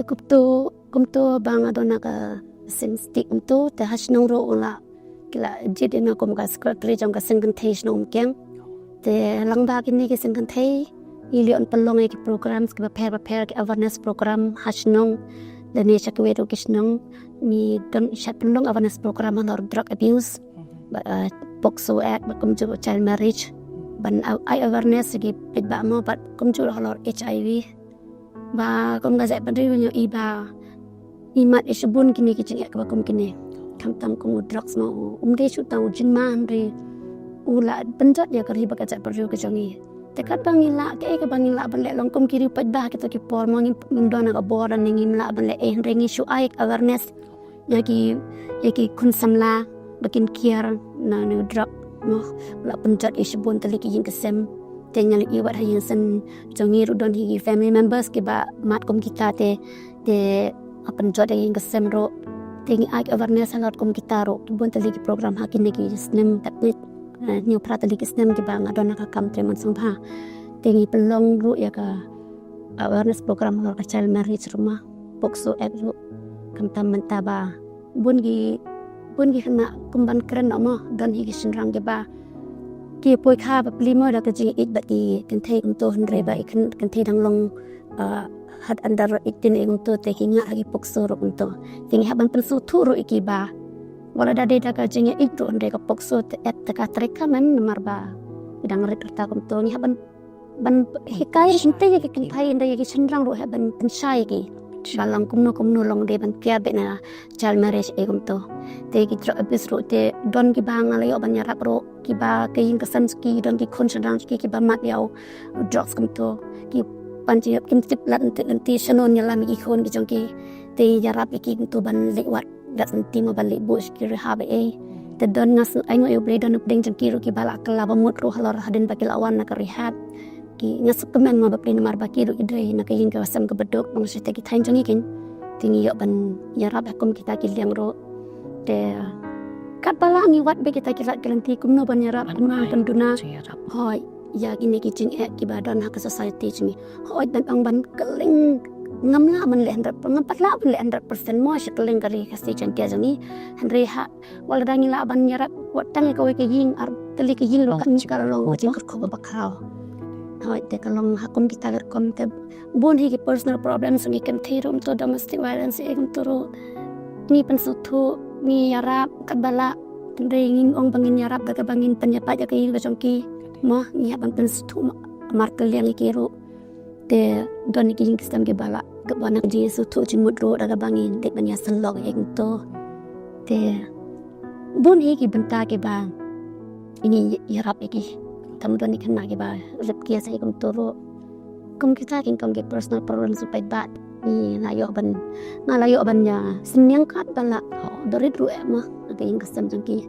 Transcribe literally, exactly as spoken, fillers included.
Kumto, kumto ba nga don ha ka seng state kumto, te ha shnong ruh la, ki la jied ïa nga kum ka secretary jong ka seng kynthei shnong Umkiang. Te lyngba kine ki seng kynthei, ngi la ïoh pynlong ïa ki programs kiba pher bapher, ki awareness program ha shnong, lane sha kiwei ruh ki shnong, ngi don sha pynlong awareness program halor drug abuse, ba, uh, POCSO Act, ba kumjuh child marriage, ban ai awareness ïa ki paidbah mo, ba kumjuh halor H I V. Ba kum ka jaitbynriew ngi ïohi ba i mad ïa shibun kine ki jingeh kiba kum kine. Khamtam kum u drugs mo, um dei shuh tang u jingma hynrei u la pynjot ïa ka ri bad ka jaitbynriew ka jong ngi. Te katba ngi lah, kaei kaba ngi lah ban leh long kum ki riew paidbah ha kito ki por mo, ngim don ha ka bor ne ngim lah ban leh ei, hynrei ngi shu ai awareness ïa ki, ïa ki khun samla ba kin kiar na u drug mo, la pynjot ïa shibun tylli ki ïing ki sem. Te ngi la ïohi wat ha ïing sem jong ngi ruh don hi ki family members kiba mad kum kita, te, te la pynjot ïa ïing ki sem ruh. Te ngi ai awareness halor kum kita ruh, bun tylli ki program ha kine ki snem, tat ngi, eh, hynñiew phra tylli ki snem kiba nga don ha ka kam trei mon sngewbha. Te ngi pynlong ruh ïa ka awareness program halor ka child marriage ruh ma, POCSO Act ruh. Khamtam mynta ba bun ki, bun ki khynnah kum ban kren noh mo, don hi ki shynrang kiba ki poi kha bapli mo da ka jingïeit bad ki kynthei kumto, hynrei ba i kyn-, kynthei dang long, uh, had under eighteen ïa kumto, te ki ngah ha ki POCSO ruh kumto. Te ngi hap ban pynsngewthuh ruh ïa ki ba wat la da dei da ka jingïeit ruh hynrei ka POCSO te, eh, te ka trei ka man namar ba ki dang rit rta kumto. Ngi hap ban, ban hikai ruh kumta ïa ki kynthei, ynda ïa ki shynrang ruh hap ban pynshai ïa ki ba long kumno kumno, long dei ban kiar beit na child marriage ei kumto. Te ki drug abuse ruh te don kiba nga la ïoh ban ïarap ruh, kiba ka ïing ka sem ki, don ki khun shynrang ki kiba mad ïa u drugs kumto. Ki pan jingïap, kim tip lad lynti lynti shano ïalam ïa ki khun ki jong ki. Te ïarap ïa ki kumto ban leit wad lad lynti mo, ban leit buh sha ki rehab ei. Te don, nga sngew ainguh ïa U Blei, don napdeng jong ki ruh kiba la kylla ba mut ruh halor hadien ba ki la wan na ka rehab. Ki, nga sngewkmen mo bapli namar ba ki ruh ki dei na ka ïing ka sem kaba duk, bad shisha te ki thaiñ jong ngi kein. Te ngi ïoh ban ïarap ha kum kita ki liang ruh. Te katba lah ngi wad beit kita ki lad ki lynti kumno ban ïarap, kumno ban pynduna. Hooid, ïa kine ki jingeh kiba don ha ka society jong ngi. Hooid, ban ong ban kylleng ngam lah ban leh hundred percent, ngam pat lah ban leh hundred percent mo sha kylleng ka Ri Khasi Jaiñtia jong ngi. Hynrei ha, wat la da ngi lah ban ïarap wat tang ïa kawei ka ïing, ar tylli ka ïing ruh, ka long ka jingkyrkhu kaba khraw. Hooid, te ka long ha kum kita ki rukom, te bun hi ki personal problems jong ngi kynthei ruh kumto, domestic violence ei kumto ruh. Ngi pynsngewthuh, ngi ïarap katba lah. Hynrei ngim ong ba ngin ïarap da kaba ngin pynïapait ïa ka ïing ka jong ki. Mo, ngi hap ban pynsngewthuh ma-, markylliang ïa ki ruh. Te don ïa ki ïing ki sem kiba lah, kaba na ka jingsngewthuh jingmut ruh da kaba ngin leit ban ïasyllok ïa ki kumto. Te bun hi ki bynta kiba ngi ïarap ïa ki. Tam don ïa ki khynnah kiba rape case ei kumto ruh. Kum kita ki, kum ki personal problems u paidbah. Ngi la ïoh ban, nga la ïoh ban ïa synñiang katba lah. Hooid, da rit ruh eh mo, na ka ïing ka sem jong ki.